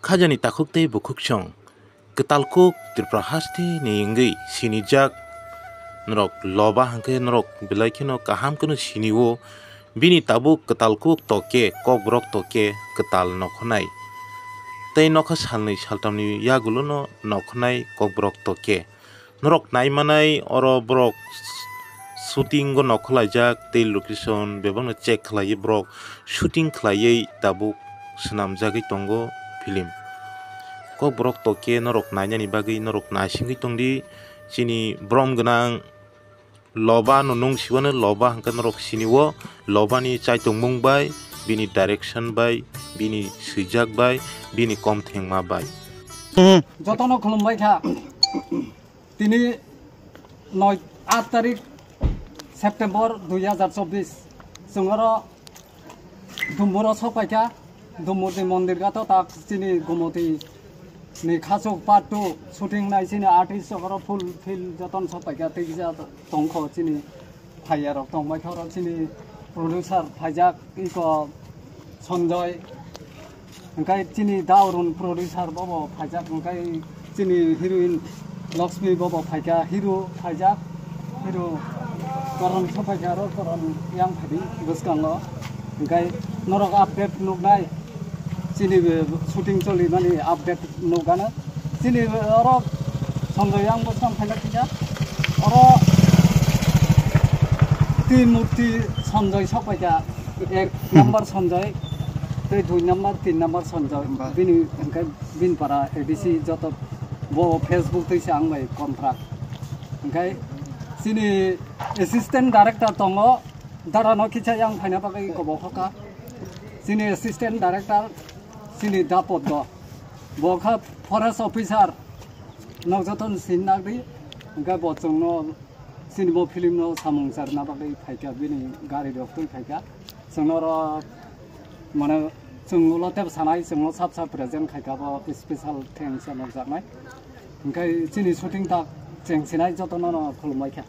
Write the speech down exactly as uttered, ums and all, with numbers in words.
Thajani takhuk tei bukhuksong, kwtal kuk Tripura hasteni wngwi sinijak norok loba hwnkhe norok belai kheno kaham kheno sinio. Bini tabuk kwtal kuk toke, kokborok toke, kwtal nokhonai. Tei nokha salnwi saltamni yagulono nokhonai kokborok toke. Norok naimanai oro borok shooting o nokholaijak tei location bebakno check khlaiwi borok shooting khlaiwi tabuk swnamjagwi tongo film. Kokborok toke norok nainani bagwi norok naisingwi tongdi chini borom gwnang. Loba no nung siwano loba hwnkhe norok sinio, lobani chaitongmung bai, bini direction bai, bini swijak bai, bini komthengma bai. Jotono khulumbai kha. Tini noi, aat tarik September dui hazar chobbish, chwng oro Dumburo sok paikha, Dumbur ni mondir gato tak chini Gomoti ni Khachuk part two shooting nai chini artist rok oro full field joton sok paikha, tei kisa tongkho chini phaiya rok tong paikha oro chini producer phaijak iko Sanjoy, hwnkhe chini Daurun producer bobo phaijak, hwnkhe chini heroine Lakshmi bobo phaikha, hero phaijak, hero Karan sok paikha aro Karan yang phadi bwskango, hwnkhe norok update nuknai chini shooting choli mani update nukgano. Chini oro Sanjoy yang bwskang phaina kisa. Oro Trimurti Sanjoy sok paikha, ek number Sanjoy, tei dui number, tin number Sanjoy. Ba. Bini hwnkhe bini para A D C joto bo Facebook tei se ang bai contract. Hwnkhe chini assistant director tongo, dara no kisa yang phaina bagwi kobo hoka. Chini assistant director chini Dapot do. Bo kha forest officer, nok joto no sin nagdi, hwnkhe bo chwngno chini bo film no samung charna bagwi phaikha, bini gari rok twi phaikha. Chwngno oro mane chwng ulo tep sanai, chwngno sap sap present khaikha, bo special thanks no jaknai. Hwnkhe chini shooting tak cheng sinai jotono no khulumbai kha.